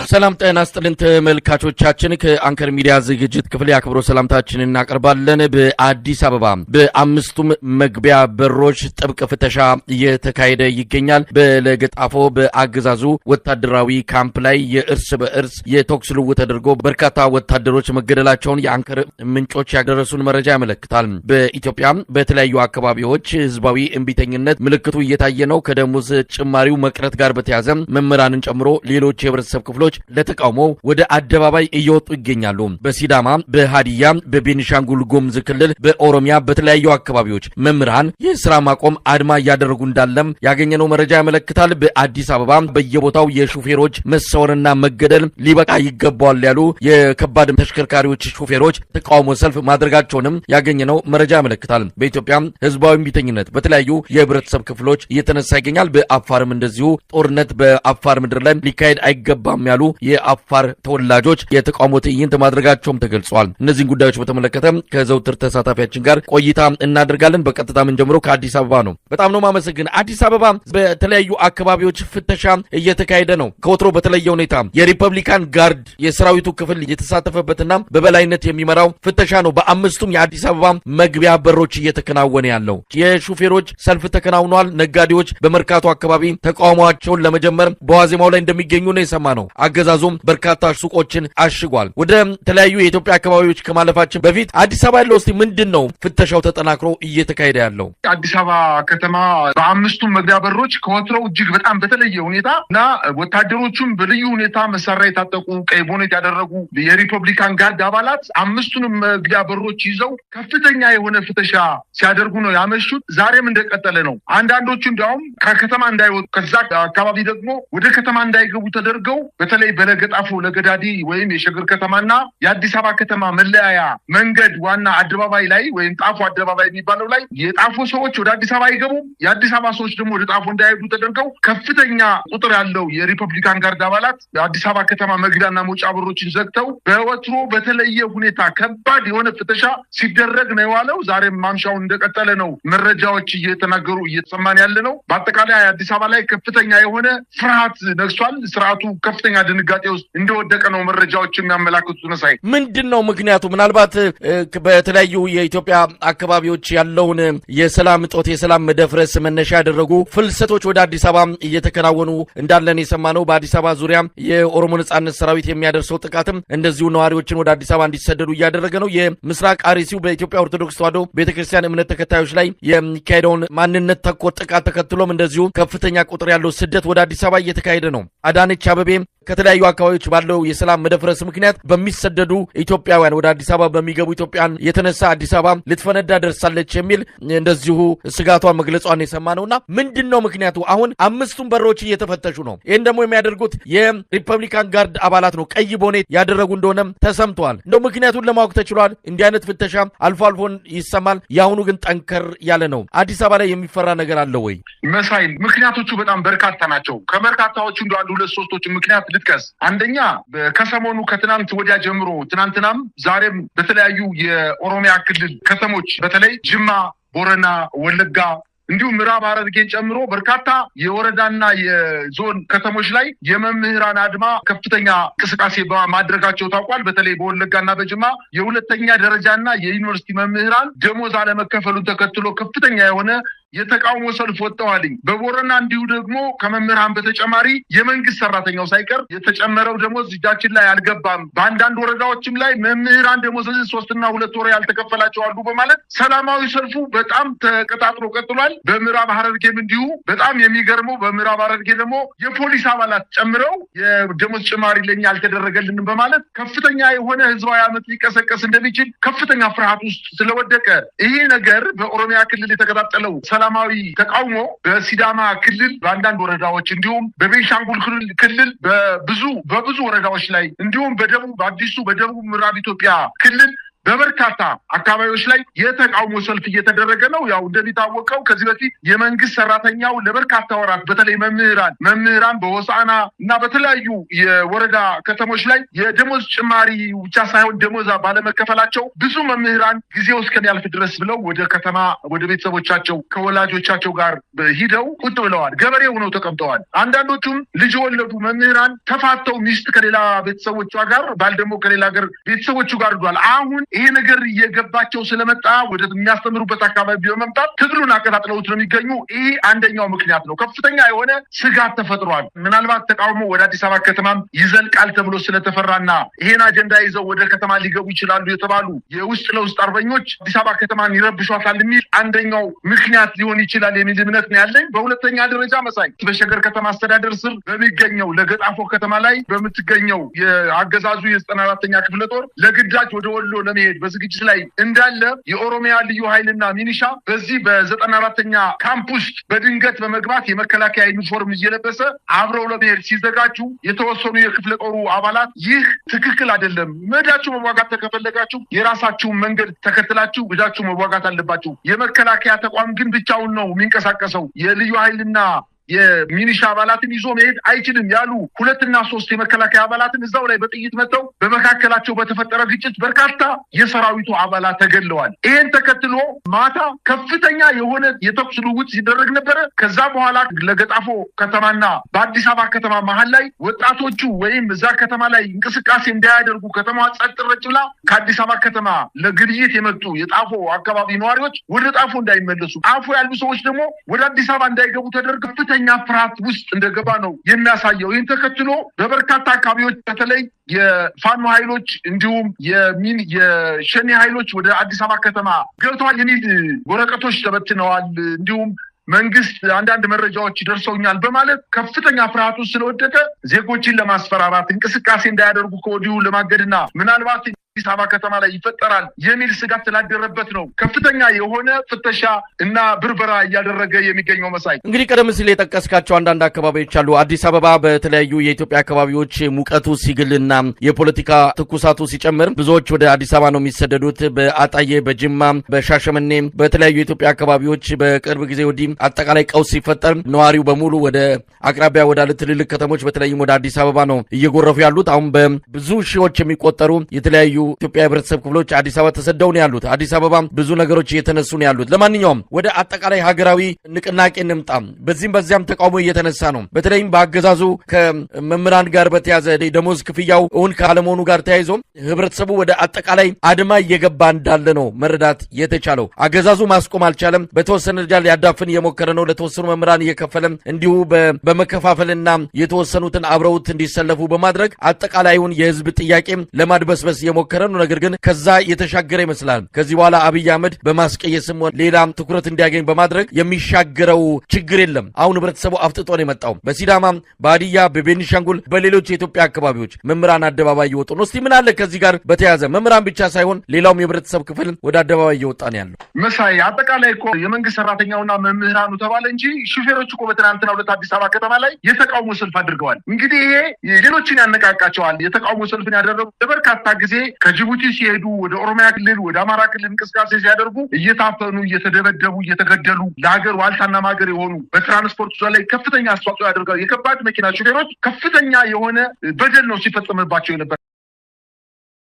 ሰላም ጤና ይስጥልን ተመልካቾቻችን፣ ከአንከር ሚዲያ ዝግጅት ክፍል የአክብሮት ሰላምታችንን እናቀርባለን። በአዲስ አበባ በአምስቱም መግቢያ በሮች ጥብቅ ፍተሻ እየተካሄደ ይገኛል። በለገጣፎ በአገዛዙ ወታደራዊ ካምፕ ላይ የእርስ በእርስ የተኩስ ልውውጥ ተደርጎ በርካታ ወታደሮች መገደላቸውን የአንከር ምንጮች ያደረሱን መረጃ ያመለክታል። በኢትዮጵያ በተለያዩ አካባቢዎች ህዝባዊ እምቢተኝነት ምልክቱ እየታየ ነው። ከደሞዝ ጭማሪው መቅረት ጋር በተያያዘ መምህራንን ጨምሮ ሌሎች የህብረተሰብ ክፍሎች ለተቃውሞ ወደ አደባባይ እየወጡ ይገኛሉ። በሲዳማ፣ በሃዲያ፣ በቤኒሻንጉል ጉሙዝ ክልል፣ በኦሮሚያ በተለያዩ አካባቢዎች መምህራን የስራ ማቆም አድማ እያደረጉ እንዳለም ያገኘነው መረጃ ያመለክታል። በአዲስ አበባ በየቦታው የሹፌሮች መሰወርና መገደል ሊበቃ ይገባዋል ያሉ የከባድ ተሽከርካሪዎች ሹፌሮች ተቃውሞ ሰልፍ ማድረጋቸውንም ያገኘነው መረጃ ያመለክታል። በኢትዮጵያ ህዝባዊ እምቢተኝነት በተለያዩ የህብረተሰብ ክፍሎች እየተነሳ ይገኛል። በአፋርም እንደዚሁ ጦርነት በአፋር ምድር ላይ ሊካሄድ አይገባም ያሉ የአፋር ተወላጆች የተቃውሞ ትዕይንት ማድረጋቸውም ተገልጿል። እነዚህን ጉዳዮች በተመለከተ ከዘውትር ተሳታፊያችን ጋር ቆይታ እናደርጋለን። በቀጥታ ምን ጀምሮ ከአዲስ አበባ ነው። በጣም ነው ማመሰግን። አዲስ አበባ በተለያዩ አካባቢዎች ፍተሻ እየተካሄደ ነው። ከወትሮ በተለየ ሁኔታ የሪፐብሊካን ጋርድ የሰራዊቱ ክፍል የተሳተፈበትና በበላይነት የሚመራው ፍተሻ ነው። በአምስቱም የአዲስ አበባ መግቢያ በሮች እየተከናወነ ያለው የሹፌሮች ሰልፍ ተከናውኗል። ነጋዴዎች በመርካቶ አካባቢ ተቃውሟቸውን ለመጀመር በዋዜማው ላይ እንደሚገኙ ነው የሰማነው። አገዛዙም በርካታ ሱቆችን አሽጓል። ወደ ተለያዩ የኢትዮጵያ አካባቢዎች ከማለፋችን በፊት አዲስ አበባ ያለው እስቲ ምንድን ነው ፍተሻው ተጠናክሮ እየተካሄደ ያለው? አዲስ አበባ ከተማ በአምስቱም መግቢያ በሮች ከወትሮው እጅግ በጣም በተለየ ሁኔታ እና ወታደሮቹም በልዩ ሁኔታ መሳሪያ የታጠቁ፣ ቀይ ቦኔት ያደረጉ የሪፐብሊካን ጋርድ አባላት አምስቱንም መግቢያ በሮች ይዘው ከፍተኛ የሆነ ፍተሻ ሲያደርጉ ነው ያመሹት። ዛሬም እንደቀጠለ ነው። አንዳንዶቹ እንዲያውም ከከተማ እንዳይወጡ፣ ከዛ አካባቢ ደግሞ ወደ ከተማ እንዳይገቡ ተደርገው፣ በተለይ በለገጣፎ ለገዳዲ ወይም የሸገር ከተማና የአዲስ አበባ ከተማ መለያያ መንገድ ዋና አደባባይ ላይ ወይም ጣፎ አደባባይ የሚባለው ላይ የጣፎ ሰዎች ወደ አዲስ አበባ አይገቡም፣ የአዲስ አበባ ሰዎች ደግሞ ወደ ጣፎ እንዳይሄዱ ተደርገው ከፍተኛ ቁጥር ያለው የሪፐብሊካን ጋርድ አባላት የአዲስ አበባ ከተማ መግቢያና መውጫ በሮችን ዘግተው በወትሮ በተለየ ሁኔታ ከባድ የሆነ ፍተሻ ሲደረግ ነው የዋለው። ዛሬም ማምሻውን እንደቀጠለ ነው መረጃዎች እየተናገሩ እየተሰማን ያለ ነው። በአጠቃላይ አዲስ አበባ ላይ ከፍተኛ የሆነ ፍርሃት ነግሷል። ስርዓቱ ከፍተኛ ድንጋጤ ውስጥ እንደወደቀ ነው መረጃዎች የሚያመላክቱት። መሳይ፣ ምንድን ነው ምክንያቱ? ምናልባት በተለያዩ የኢትዮጵያ አካባቢዎች ያለውን የሰላም እጦት፣ የሰላም መደፍረስ መነሻ ያደረጉ ፍልሰቶች ወደ አዲስ አበባ እየተከናወኑ እንዳለን የሰማነው። በአዲስ አበባ ዙሪያ የኦሮሞ ነጻነት ሰራዊት የሚያደርሰው ጥቃትም እንደዚሁ ነዋሪዎችን ወደ አዲስ አበባ እንዲሰደዱ እያደረገ ነው። የምስራቅ አርሲው በኢትዮጵያ ኦርቶዶክስ ተዋሕዶ ቤተክርስቲያን እምነት ተከታዮች ላይ የሚካሄደውን ማንነት ተኮር ጥቃት ተከትሎም እንደዚሁ ከፍተኛ ቁጥር ያለው ስደት ወደ አዲስ አበባ እየተካሄደ ነው። አዳነች አበቤ ከተለያዩ አካባቢዎች ባለው የሰላም መደፍረስ ምክንያት በሚሰደዱ ኢትዮጵያውያን፣ ወደ አዲስ አበባ በሚገቡ ኢትዮጵያውያን የተነሳ አዲስ አበባ ልትፈነዳ ደርሳለች የሚል እንደዚሁ ስጋቷን መግለጿን የሰማ ነውና ምንድን ነው ምክንያቱ? አሁን አምስቱም በሮች እየተፈተሹ ነው። ይህን ደግሞ የሚያደርጉት የሪፐብሊካን ጋርድ አባላት ነው። ቀይ ቦኔት ያደረጉ እንደሆነም ተሰምተዋል። እንደው ምክንያቱን ለማወቅ ተችሏል? እንዲህ አይነት ፍተሻ አልፎ አልፎ ይሰማል። የአሁኑ ግን ጠንከር ያለ ነው። አዲስ አበባ ላይ የሚፈራ ነገር አለ ወይ? መሳይ፣ ምክንያቶቹ በጣም በርካታ ናቸው። ከበርካታዎቹ እንደ አንድ ሁለት ሶስቶቹ ምክንያት ልጥቀስ። አንደኛ፣ ከሰሞኑ ከትናንት ወዲያ ጀምሮ፣ ትናንትናም ዛሬም በተለያዩ የኦሮሚያ ክልል ከተሞች በተለይ ጅማ፣ ቦረና፣ ወለጋ እንዲሁም ምዕራብ ሐረርጌን ጨምሮ በርካታ የወረዳና የዞን ከተሞች ላይ የመምህራን አድማ ከፍተኛ እንቅስቃሴ ማድረጋቸው ታውቋል። በተለይ በወለጋና በጅማ የሁለተኛ ደረጃና የዩኒቨርሲቲ መምህራን ደሞዝ አለመከፈሉን ተከትሎ ከፍተኛ የሆነ የተቃውሞ ሰልፍ ወጥተዋልኝ። በቦረና እንዲሁ ደግሞ ከመምህራን በተጨማሪ የመንግስት ሰራተኛው ሳይቀር የተጨመረው ደሞዝ እጃችን ላይ አልገባም፣ በአንዳንድ ወረዳዎችም ላይ መምህራን ደሞዝ 3ና 2 ወር ያልተከፈላቸው አሉ በማለት ሰላማዊ ሰልፉ በጣም ተቀጣጥሎ ቀጥሏል። በምዕራብ ሐረርጌም እንዲሁ፣ በጣም የሚገርመው በምዕራብ ሐረርጌ ደግሞ የፖሊስ አባላት ጨምረው የደሞዝ ጭማሪ ለኛ አልተደረገልንም በማለት ከፍተኛ የሆነ ህዝባዊ አመፅ ሊቀሰቀስ እንደሚችል ከፍተኛ ፍርሃት ውስጥ ስለወደቀ፣ ይሄ ነገር በኦሮሚያ ክልል የተቀጣጠለው ሰላማዊ ተቃውሞ በሲዳማ ክልል በአንዳንድ ወረዳዎች፣ እንዲሁም በቤንሻንጉል ክልል በብዙ በብዙ ወረዳዎች ላይ፣ እንዲሁም በደቡብ በአዲሱ በደቡብ ምዕራብ ኢትዮጵያ ክልል በበርካታ አካባቢዎች ላይ የተቃውሞ ሰልፍ እየተደረገ ነው። ያው እንደሚታወቀው ከዚህ በፊት የመንግስት ሰራተኛው ለበርካታ ወራት በተለይ መምህራን በሆሳዕና እና በተለያዩ የወረዳ ከተሞች ላይ የደሞዝ ጭማሪ ብቻ ሳይሆን ደሞዝ ባለመከፈላቸው ብዙ መምህራን ጊዜው እስከሚያልፍ ድረስ ብለው ወደ ከተማ ወደ ቤተሰቦቻቸው ከወላጆቻቸው ጋር ሂደው ቁጭ ብለዋል። ገበሬ ሆነው ተቀምጠዋል። አንዳንዶቹም ልጅ የወለዱ መምህራን ተፋተው ሚስት ከሌላ ቤተሰቦቿ ጋር፣ ባል ደግሞ ከሌላ ሀገር ቤተሰቦቹ ጋር ሂዷል። አሁን ይሄ ነገር እየገባቸው ስለመጣ ወደ የሚያስተምሩበት አካባቢ በመምጣት ትግሉን አቀጣጥለውት ነው የሚገኙ። ይህ አንደኛው ምክንያት ነው። ከፍተኛ የሆነ ስጋት ተፈጥሯል። ምናልባት ተቃውሞ ወደ አዲስ አበባ ከተማም ይዘልቃል ተብሎ ስለተፈራና ይሄን አጀንዳ ይዘው ወደ ከተማ ሊገቡ ይችላሉ የተባሉ የውስጥ ለውስጥ አርበኞች አዲስ አበባ ከተማን ይረብሿታል የሚል አንደኛው ምክንያት ሊሆን ይችላል የሚል እምነት ነው ያለኝ። በሁለተኛ ደረጃ መሳይ፣ በሸገር ከተማ አስተዳደር ስር በሚገኘው ለገጣፎ ከተማ ላይ በምትገኘው የአገዛዙ የ94ኛ ክፍለ ጦር ለግዳጅ ወደ ወሎ ለመሄድ በዝግጅት ላይ እንዳለ የኦሮሚያ ልዩ ኃይልና ሚኒሻ በዚህ በ94ኛ ካምፕ ውስጥ በድንገት በመግባት የመከላከያ ዩኒፎርም እየለበሰ አብረው ለመሄድ ሲዘጋጁ የተወሰኑ የክፍለ ጦሩ አባላት ይህ ትክክል አይደለም፣ ሄዳችሁ መዋጋት ከፈለጋችሁ የራሳችሁን መንገድ ተከትላችሁ ሄዳችሁ መዋጋት አለባችሁ። የመከላከያ ተቋም ግን ብቻውን ነው የሚንቀሳቀሰው፣ የልዩ ኃይልና የሚኒሻ አባላትን ይዞ መሄድ አይችልም ያሉ ሁለትና ሶስት የመከላከያ አባላትን እዛው ላይ በጥይት መጥተው በመካከላቸው በተፈጠረ ግጭት በርካታ የሰራዊቱ አባላት ተገድለዋል። ይሄን ተከትሎ ማታ ከፍተኛ የሆነ የተኩስ ልውውጥ ሲደረግ ነበረ። ከዛ በኋላ ለገጣፎ ከተማና በአዲስ አበባ ከተማ መሀል ላይ ወጣቶቹ ወይም እዛ ከተማ ላይ እንቅስቃሴ እንዳያደርጉ ከተማዋ ጸጥ ረጭ ብላ ከአዲስ አበባ ከተማ ለግብይት የመጡ የጣፎ አካባቢ ነዋሪዎች ወደ ጣፎ እንዳይመለሱ፣ ጣፎ ያሉ ሰዎች ደግሞ ወደ አዲስ አበባ እንዳይገቡ ተደርገው ከፍተኛ ፍርሃት ውስጥ እንደገባ ነው የሚያሳየው። ይህን ተከትሎ በበርካታ አካባቢዎች በተለይ የፋኖ ኃይሎች እንዲሁም የሸኔ ኃይሎች ወደ አዲስ አበባ ከተማ ገብተዋል የሚል ወረቀቶች ተበትነዋል። እንዲሁም መንግስት አንዳንድ መረጃዎች ደርሰውኛል በማለት ከፍተኛ ፍርሃት ውስጥ ስለወደቀ ዜጎችን ለማስፈራራት፣ እንቅስቃሴ እንዳያደርጉ ከወዲሁ ለማገድና ምናልባት አዲስ አበባ ከተማ ላይ ይፈጠራል የሚል ስጋት ስላደረበት ነው ከፍተኛ የሆነ ፍተሻ እና ብርበራ እያደረገ የሚገኘው። መሳይ፣ እንግዲህ ቀደም ሲል የጠቀስካቸው አንዳንድ አካባቢዎች አሉ። አዲስ አበባ በተለያዩ የኢትዮጵያ አካባቢዎች ሙቀቱ ሲግልና የፖለቲካ ትኩሳቱ ሲጨምር ብዙዎች ወደ አዲስ አበባ ነው የሚሰደዱት። በአጣዬ፣ በጅማ፣ በሻሸመኔ፣ በተለያዩ የኢትዮጵያ አካባቢዎች በቅርብ ጊዜ ወዲህ አጠቃላይ ቀውስ ሲፈጠር ነዋሪው በሙሉ ወደ አቅራቢያ ወዳሉ ትልልቅ ከተሞች በተለይም ወደ አዲስ አበባ ነው እየጎረፉ ያሉት። አሁን በብዙ ሺዎች የሚቆጠሩ የተለያዩ ኢትዮጵያ የህብረተሰብ ክፍሎች አዲስ አበባ ተሰደው ነው ያሉት። አዲስ አበባ ብዙ ነገሮች እየተነሱ ነው ያሉት። ለማንኛውም ወደ አጠቃላይ ሀገራዊ ንቅናቄ እንምጣ። በዚህም በዚያም ተቃውሞ እየተነሳ ነው። በተለይም በአገዛዙ ከመምህራን ጋር በተያዘ ደሞዝ ክፍያው እውን ካለመሆኑ ጋር ተያይዞ ህብረተሰቡ ወደ አጠቃላይ አድማ እየገባ እንዳለ ነው መረዳት የተቻለው። አገዛዙ ማስቆም አልቻለም። በተወሰነ ደረጃ ሊያዳፍን እየሞከረ ነው። ለተወሰኑ መምህራን እየከፈለ እንዲሁ በመከፋፈልና የተወሰኑትን አብረውት እንዲሰለፉ በማድረግ አጠቃላዩን የህዝብ ጥያቄ ለማድበስበስ እየሞከረ ነው። ነገር ግን ከዛ የተሻገረ ይመስላል። ከዚህ በኋላ አብይ አህመድ በማስቀየስም ሌላ ትኩረት እንዲያገኝ በማድረግ የሚሻገረው ችግር የለም። አሁን ህብረተሰቡ አፍጥጦ ነው የመጣው። በሲዳማ፣ በሀዲያ፣ በቤኒሻንጉል፣ በሌሎች የኢትዮጵያ አካባቢዎች መምህራን አደባባይ እየወጡ ነው። እስቲ ምን አለ ከዚህ ጋር በተያያዘ? መምህራን ብቻ ሳይሆን ሌላውም የህብረተሰብ ክፍል ወደ አደባባይ እየወጣ ነው ያለው። መሳይ፣ አጠቃላይ እኮ የመንግስት ሰራተኛውና መምህራኑ ተባለ እንጂ ሹፌሮች እኮ በትናንትናው ዕለት አዲስ አበባ ከተማ ላይ የተቃውሞ ሰልፍ አድርገዋል። እንግዲህ ይሄ ሌሎችን ያነቃቃቸዋል። የተቃውሞ ሰልፍን ያደረጉ ለበርካታ ጊዜ ከጅቡቲ ሲሄዱ ወደ ኦሮሚያ ክልል፣ ወደ አማራ ክልል እንቅስቃሴ ሲያደርጉ እየታፈኑ፣ እየተደበደቡ፣ እየተገደሉ ለሀገር ዋልታና ማገር የሆኑ፣ በትራንስፖርት ላይ ከፍተኛ አስተዋጽኦ ያደርጋሉ። የከባድ መኪና ሹፌሮች ከፍተኛ የሆነ በደል ነው ሲፈጸምባቸው የነበር።